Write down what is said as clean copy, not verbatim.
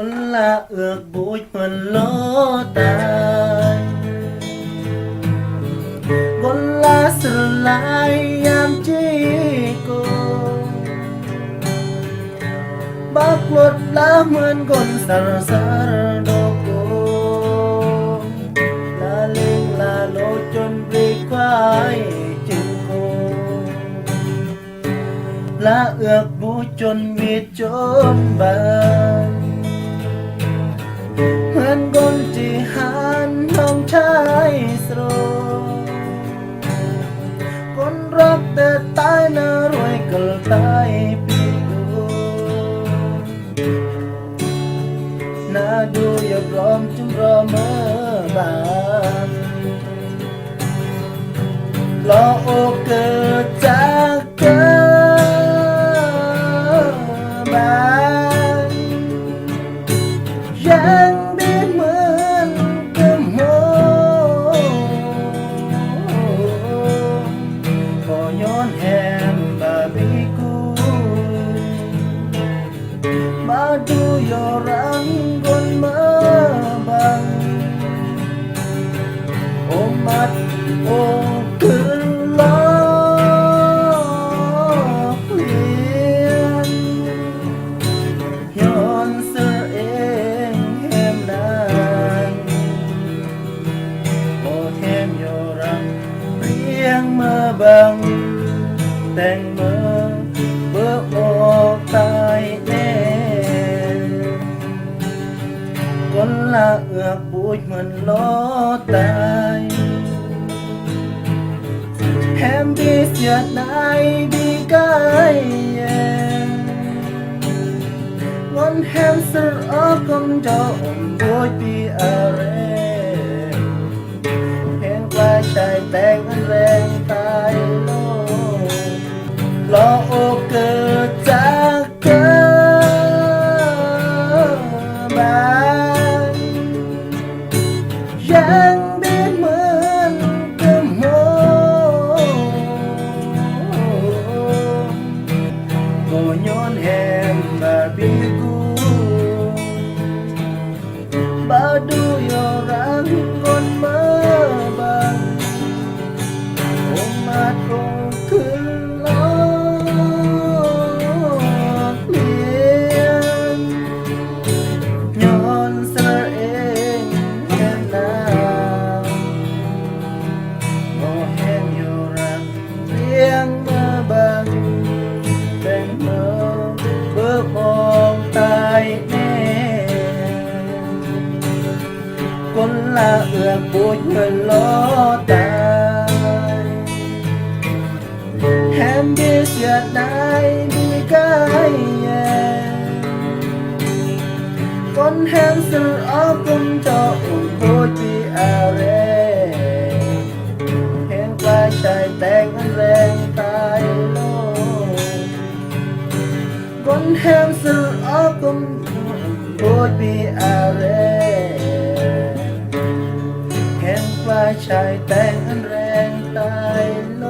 con là ước bụi phần lỗ tai con là sự lại em chỉ cô bác luật lá mơn con sar sar đô cô là lên là lô chôn vì quái chừng cô là ước bụi chôn vì chốn bànเหมือน con chỉ hắn không trái rồi conรักแต่ตายน่ารวยก็ตายปีดูน่าดูอย่าพร้อมจึงรอเมื่อบานรอโอเกิดจากเกิดบานยังMadu yorang gon mabang Umat o kelak lian Yon seeng hem nan O hem yorang riang mabang Teng mơ bơ o tai con là ước bụi mình ló tay em đi giật ai đi cái ngon em sợ ở con cho bụi đi à rê em quay chạy tay anh rèn tay lo ô cơ chắc cơยังได้เหมือนกับโมก็ย้อนแหมมาบีกูบาดูยอรังก่อนมาบังโอมาตรงคืนล้อเลียนย้อนเสเองแค่นั้นcon là ước bụi người lo tai em biết giật ai đi cái con em sự ở cùng cho bụi đi à rê em quay chạy tay anh rèn tay lô con em sự ở cùng bụi đi à rê vaiชายแต่งอันแรงตายโล